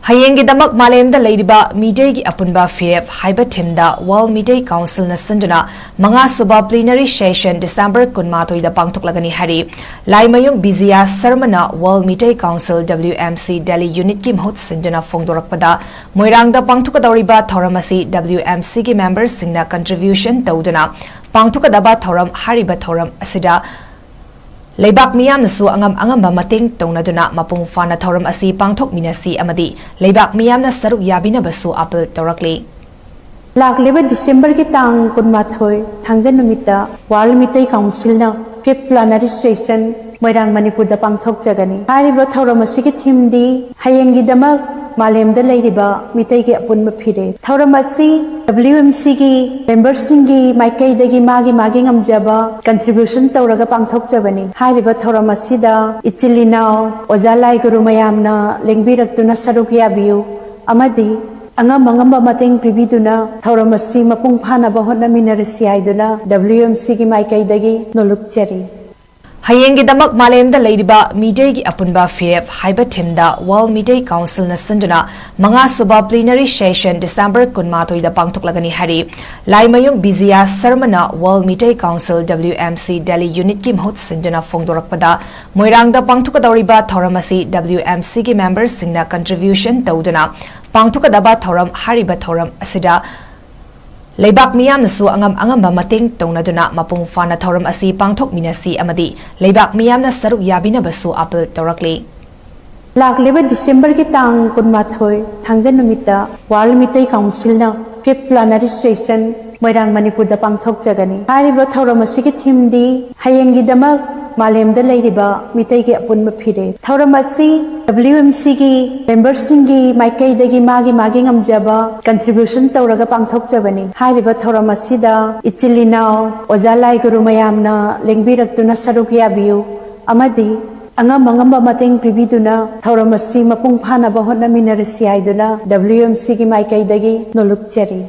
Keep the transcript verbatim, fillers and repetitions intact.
ꯍꯌꯦꯡꯒꯤꯗꯃꯛ ꯃꯥꯂꯦꯝꯗ ꯂꯩꯔꯤꯕ ꯃꯤꯇꯩꯒꯤ ꯑꯄꯨꯟꯕ ꯐꯤꯔꯦꯞ ꯍꯥꯏꯕ ꯊꯤꯝꯗ ꯋꯥꯔꯜ ꯃꯤꯇꯩ ꯀꯥꯎꯟꯁꯤꯜꯅ ꯁꯤꯟꯗꯨꯅ ꯃꯉꯥꯁꯨꯕ ꯄ꯭ꯂꯤꯅꯔꯤ ꯁꯦꯁꯟ ꯗꯤꯁꯦꯝꯕꯔ ꯀꯨꯟꯃꯥꯊꯣꯏꯗ ꯄꯥꯡꯊꯣꯛꯂꯒꯅꯤ ꯍꯥꯏꯔꯤ꯫ ꯂꯥꯏꯃꯌꯨꯝ ꯕꯤꯖꯤꯌꯥ ꯁꯔꯃꯅ world Meitei council W M C Delhi ꯌꯨꯅꯤꯠꯀꯤ ꯃꯍꯨꯠ ꯁꯤꯟꯗꯨꯅ ꯐꯣꯡꯗꯣꯔꯛꯄꯗ, ꯃꯣꯏꯔꯥꯡꯗ ꯄꯥꯡꯊꯣꯛꯀꯗꯧꯔꯤꯕ ꯊꯧꯔꯝ ꯑꯁꯤ ꯗꯕ꯭ꯂꯤꯌꯨ ꯑꯦꯝ ꯁꯤꯒꯤ ꯃꯦꯝꯕꯔꯁꯤꯡꯅ ꯀꯟꯇ꯭ꯔꯤꯕ꯭ꯌꯨꯁꯟ ꯇꯧꯗꯨꯅ ꯄꯥꯡꯊꯣꯛꯀꯗꯕ ꯊꯧꯔꯝ, ꯍꯥꯏꯔꯤꯕ ꯊꯧꯔꯝ ꯑꯁꯤꯗ ꯂꯩꯕꯥꯛ ꯃꯤꯌꯥꯝꯅꯁꯨ ꯑꯉꯝ ꯑꯉꯝꯕ ꯃꯇꯦꯡ ꯇꯧꯅꯗꯨꯅ ꯃꯄꯨꯡ ꯐꯥꯅ ꯊꯧꯔꯝ ꯑꯁꯤ ꯄꯥꯡꯊꯣꯛꯃꯤꯟꯅꯁꯤ ꯑꯃꯗꯤ ꯂꯩꯕꯥꯛ ꯃꯤꯌꯥꯝꯅ ꯁꯔꯨꯛ ꯌꯥꯕꯤꯅꯕꯁꯨ ꯑꯥꯄꯤꯜ ꯇꯧꯔꯛꯂꯤ꯫ ꯂꯥꯛꯂꯤꯕ ꯗꯤꯁꯦꯝꯕꯔꯒꯤ ꯇꯥꯡ ꯀꯨꯟꯃꯥꯊꯣꯏ, ꯊꯥꯡꯖ ꯅꯨꯃꯤꯠꯇ ꯋꯥꯔꯜ ꯃꯤꯇꯩ ꯀꯥꯎꯟꯁꯤꯜꯅ ꯐꯤꯐ ꯄ꯭ꯂꯤꯅꯔꯤ ꯁꯦꯁꯟ ꯃꯣꯏꯔꯥꯡ, ꯃꯅꯤꯄꯨꯔꯗ ꯄꯥꯡꯊꯣꯛꯆꯒꯅꯤ꯫ ꯍꯥꯏꯔꯤꯕ ꯊꯧꯔꯝ ꯑꯁꯤꯒꯤ ꯊꯤꯝꯗꯤ ꯍꯌꯦꯡꯒꯤꯗꯃꯛ ꯃꯥꯂꯦꯝꯗ ꯂꯩꯔꯤꯕ ꯃꯤꯇꯩꯒꯤ ꯑꯄꯨꯟꯕ ꯐꯤꯔꯦꯞ꯫ ꯊꯧꯔꯝ ꯑꯁꯤ ꯗꯕ꯭ꯂꯤꯌꯨ ꯑꯦꯝ ꯁꯤꯒꯤ ꯃꯦꯝꯕꯔꯁꯤꯡꯒꯤ ꯃꯥꯏꯀꯩꯗꯒꯤ ꯃꯥꯒꯤ ꯃꯥꯒꯤ ꯉꯝꯖꯕ ꯀꯟꯇ꯭ꯔꯤꯕ꯭ꯌꯨꯁꯟ ꯇꯧꯔꯒ ꯄꯥꯡꯊꯣꯛꯆꯕꯅꯤ꯫ ꯍꯥꯏꯔꯤꯕ ꯊꯧꯔꯝ ꯑꯁꯤꯗ ꯏꯆꯤꯜ ꯏꯅꯥꯎ, ꯑꯣꯖꯥ ꯂꯥꯏ ꯒꯨꯔꯨ ꯃꯌꯥꯝꯅ ꯂꯦꯡꯕꯤꯔꯛꯇꯨꯅ ꯁꯔꯨꯛ ꯌꯥꯕꯤꯌꯨ ꯑꯃꯗꯤ ꯑꯉꯝ ꯑꯉꯝꯕ ꯃꯇꯦꯡ ꯄꯤꯕꯤꯗꯨꯅ ꯊꯧꯔꯝ ꯑꯁꯤ ꯃꯄꯨꯡ ꯐꯥꯅꯕ ꯍꯣꯠꯅꯃꯤꯟꯅꯔꯁꯤ ꯍꯥꯏꯗꯨꯅ ꯗꯕ꯭ꯂꯤꯌꯨ ꯑꯦꯝ ꯁꯤꯒꯤ ꯃꯥꯏꯀꯩꯗꯒꯤ ꯅꯣꯂꯨꯛꯆꯔꯤ꯫ ꯍꯌꯦꯡꯒꯤꯗꯃꯛ ꯃꯥꯂꯦꯝꯗ ꯂꯩꯔꯤꯕ ꯃꯤꯇꯩꯒꯤ ꯑꯄꯨꯟꯕ ꯐꯤꯔꯦꯞ ꯍꯥꯏꯕ ꯊꯤꯝꯗ ꯋꯥꯔꯜ ꯃꯤꯇꯩ ꯀꯥꯎꯟꯁꯤꯜꯅ ꯁꯤꯟꯗꯨꯅ ꯃꯉꯥꯁꯨꯕ ꯄ꯭ꯂꯤꯅꯔꯤ ꯁꯦꯁꯟ ꯗꯤꯁꯦꯝꯕꯔ ꯀꯨꯟꯃꯥꯊꯣꯏꯗ ꯄꯥꯡꯊꯣꯛꯂꯒꯅꯤ ꯍꯥꯏꯔꯤ꯫ ꯂꯥꯏꯃꯌꯨꯝ ꯕꯤꯖꯤꯌꯥ ꯁꯔꯃꯅ world Meitei council W M C Delhi ꯌꯨꯅꯤꯠꯀꯤ ꯃꯍꯨꯠ ꯁꯤꯟꯗꯨꯅ ꯐꯣꯡꯗꯣꯔꯛꯄꯗ, ꯃꯣꯏꯔꯥꯡꯗ ꯄꯥꯡꯊꯣꯛꯀꯗꯧꯔꯤꯕ ꯊꯧꯔꯝ ꯑꯁꯤ ꯗꯕ꯭ꯂꯤꯌꯨ ꯑꯦꯝ ꯁꯤꯒꯤ ꯃꯦꯝꯕꯔꯁꯤꯡꯅ ꯀꯟꯇ꯭ꯔꯤꯕ꯭ꯌꯨꯁꯟ ꯇꯧꯗꯨꯅ ꯄꯥꯡꯊꯣꯛꯀꯗꯕ ꯊꯧꯔꯝ, ꯍꯥꯏꯔꯤꯕ ꯊꯧꯔꯝ ꯑꯁꯤꯗ ꯂꯩꯕꯥꯛ ꯃꯤꯌꯥꯝꯅꯁꯨ ꯑꯉꯝ ꯑꯉꯝꯕ ꯃꯇꯦꯡ ꯇꯧꯅꯗꯨꯅ ꯃꯄꯨꯡ ꯐꯥꯅ ꯊꯧꯔꯝ ꯑꯁꯤ ꯄꯥꯡꯊꯣꯛꯃꯤꯟꯅꯁꯤ ꯑꯃꯗꯤ ꯂꯩꯕꯥꯛ ꯃꯤꯌꯥꯝꯅ ꯁꯔꯨꯛ ꯌꯥꯕꯤꯅꯕꯁꯨ ꯑꯥꯄꯤꯜ ꯇꯧꯔꯛꯂꯤ꯫ ꯂꯥꯛꯂꯤꯕ ꯗꯤꯁꯦꯝꯕꯔꯒꯤ ꯇꯥꯡ ꯀꯨꯟꯃꯥꯊꯣꯏ, ꯊꯥꯡꯖ ꯅꯨꯃꯤꯠꯇ ꯋꯥꯔꯜ ꯃꯤꯇꯩ ꯀꯥꯎꯟꯁꯤꯜꯅ ꯐꯤꯐ ꯄ꯭ꯂꯤꯅꯔꯤ ꯁꯦꯁꯟ ꯃꯣꯏꯔꯥꯡ, ꯃꯅꯤꯄꯨꯔꯗ ꯄꯥꯡꯊꯣꯛꯆꯒꯅꯤ꯫ ꯍꯥꯏꯔꯤꯕ ꯊꯧꯔꯝ ꯑꯁꯤꯒꯤ ꯊꯤꯝꯗꯤ ꯍꯌꯦꯡꯒꯤꯗꯃꯛ ꯃꯥꯂꯦꯝꯗ ꯂꯩꯔꯤꯕ ꯃꯤꯇꯩꯒꯤ ꯑꯄꯨꯟꯕ ꯐꯤꯔꯦꯞ꯫ ꯊꯧꯔꯝ ꯑꯁꯤ ꯗꯕ꯭ꯂꯤꯌꯨ ꯑꯦꯝ ꯁꯤꯒꯤ ꯃꯦꯝꯕꯔꯁꯤꯡꯒꯤ ꯃꯥꯏꯀꯩꯗꯒꯤ ꯃꯥꯒꯤ ꯃꯥꯒꯤ ꯉꯝꯖꯕ ꯀꯟꯇ꯭ꯔꯤꯕ꯭ꯌꯨꯁꯟ ꯇꯧꯔꯒ ꯄꯥꯡꯊꯣꯛꯆꯕꯅꯤ꯫ ꯍꯥꯏꯔꯤꯕ ꯊꯧꯔꯝ ꯑꯁꯤꯗ ꯏꯆꯤꯜ ꯏꯅꯥꯎ, ꯑꯣꯖꯥ ꯂꯥꯏ ꯒꯨꯔꯨ ꯃꯌꯥꯝꯅ ꯂꯦꯡꯕꯤꯔꯛꯇꯨꯅ ꯁꯔꯨꯛ ꯌꯥꯕꯤꯌꯨ ꯑꯃꯗꯤ ꯑꯉꯝ ꯑꯉꯝꯕ ꯃꯇꯦꯡ ꯄꯤꯕꯤꯗꯨꯅ ꯊꯧꯔꯝ ꯑꯁꯤ ꯃꯄꯨꯡ ꯐꯥꯅꯕ ꯍꯣꯠꯅꯃꯤꯟꯅꯔꯁꯤ ꯍꯥꯏꯗꯨꯅ ꯗꯕ꯭ꯂꯤꯌꯨ ꯑꯦꯝ ꯁꯤꯒꯤ ꯃꯥꯏꯀꯩꯗꯒꯤ ꯅꯣꯂꯨꯛꯆꯔꯤ꯫